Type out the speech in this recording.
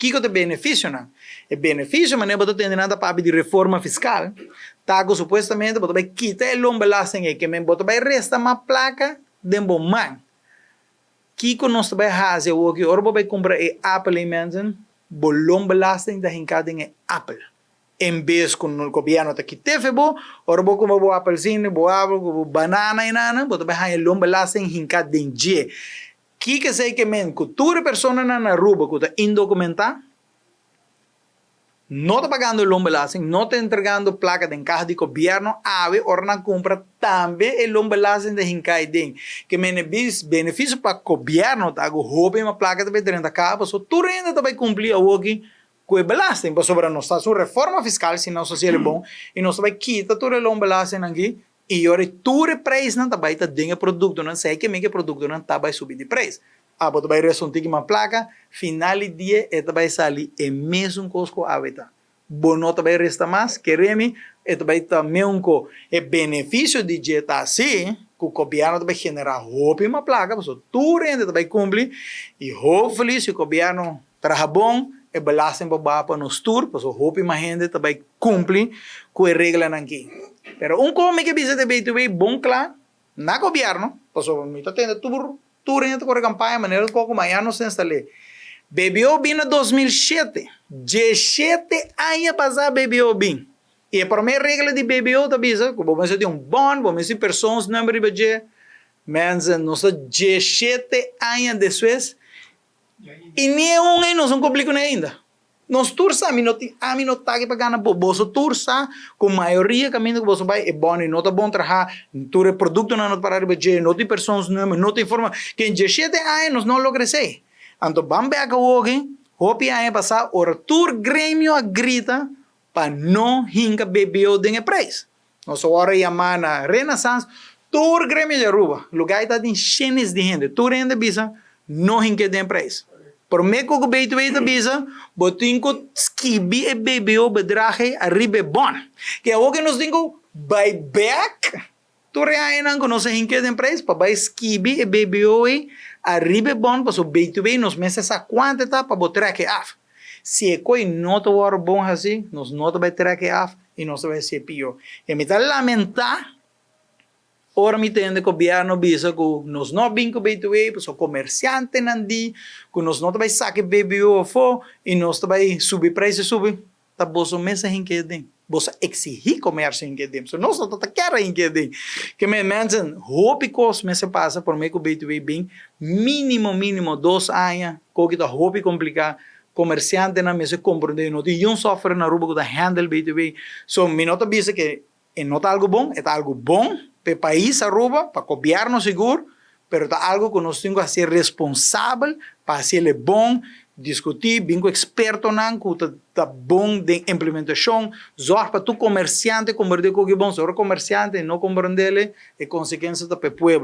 Kiko ta e beneficionan? E beneficio, manera bo ta tende nan ta papia di reforma fiscal, ta cu supuestamente bo ta bay kita e loonbelasting ey, ke men bo ta bay resta mas placa den bo man. Kiko nos ta bay haci awoki ora bo bay cumpra e apel ey mensen, bo loonbelasting ta hinca den e apel. En bes cu gobierno ta kit'e fe bo, ora bo cumpra bo apelsin, bo apel cu bo banana y nana, bo ta bay haña loonbelasting hinca den dje. Kiko esei ke men ku tur e personanan na Aruba ku ta indokumentá no ta pagando loonbelasting, no ta entregando plaka den kaha di gobièrnu, awe ora nan kumpra tambe e loonbelasting ta hinká ei den. Ke men e benefisio pa gobièrnu ta ku hopi mas plaka ta bai drenta kaha pasobra tur hende ta bai kumpli awoki ku e belasting pasobra nos ta hasi un reforma fiskal si nos hasi el bon i nos ta bai kita tur e loonbelastingnan aki I ora tur e prijsnan ta bai ta den e produktonan, esei ke men ke produktonan ta bai subi di prijs. Abo ta bai resta un tiki mas plaka, final di dia e ta bai sali e mesun kos ku awe ta. Bo no ta bai resta mas, kere mi, e ta bai ta meun ko. E benefisio di dje ta si ku gobièrnu ta bai generá hopi mas plaka, pasobra tur hende ta bai kumpli i hopefully si gobièrnu Traha bon, e belasting por baha pa nos tur, pasobra hopi mas hende ta bai cumpli cu e reglanan aki. Pero un cos mi ke bisa ta BTW bon cla na gobierno, pasobra mi ta tende tur tur hende ta core campaña manera cu cu mañana nos ta instale. BBO bin na 2007, 17 aña pasa BBO bin. Y e prome regla di BBO ta bisa cu bo mester tin un bond, bo mester tin persoonsnummer riba dje. Mensen, nos ta 17 aña despues I ni e un ei nos no cumpli cune ainda. Nos tur sa, mi no tin, ami no ta aki pa gana bo, boso tur sa cu mayoria caminda cu boso bay e boni no ta bon traha, tur e productonan no ta para riba dje, no tin persoonsnummer, no tin forma, ken djeshete aña nos no logra esey. Anto ban bek awoki, hopi aña pasa ora tur gremio a grita pa no hinca BBO den e prijs. Nos a wòrdu yamá na Renaissance, tur gremio di Aruba, lugá ei tabatin shenes di hende, tur hende bisa no hink'é den prijs. Promé ku ku BTW ta bisa, bo tin ku skibi e BBO bedrag ei ariba e bon. Ke awor ke nos tin ku bai bèk tur e añanan ku nos a hink'é den prijs pa bai skibi e BBO ei ariba e bon pasobra BTW nos mester sa kuantu e ta pa bo trèk e af. Si e koi no ta wòrdu bon hasí, nos no ta bai trèk e af i nos ta bai hasié pió. I mi ta lamentá ora mi tende gobièrnu bisa ku nos no bin ku BTW pasobra komersiantenan di ku nos no ta bai saka e BBO afó i nos ta bai subi preis i subi. Ta boso mes a hink'é aden. Boso a eksihí komersio hink'é aden. Pasobra nos no ta ta kere hink'é aden. Ke men mensen, hopi kos mester pasa promé ku BTW bin, mínimo mínimo dos aña, koki ta hopi kompliká. Komersiantenan mester komprondé, no tin yun software na Aruba ku ta handle BTW. So mi no ta bisa ke E no ta algu bon, e ta algu bon pa e pais Aruba, pa gobièrnu sigur, pero ta algu ku nos tin ku hasié responsabel pa hasiel e bon, diskutí, bin ku ekspertonan ku ta ta bon den implementashon, zòrg pa tur komersiante komprendé ku ki bon, si ora komersiante no komprendé e konsekuensia ta pa e pueblo.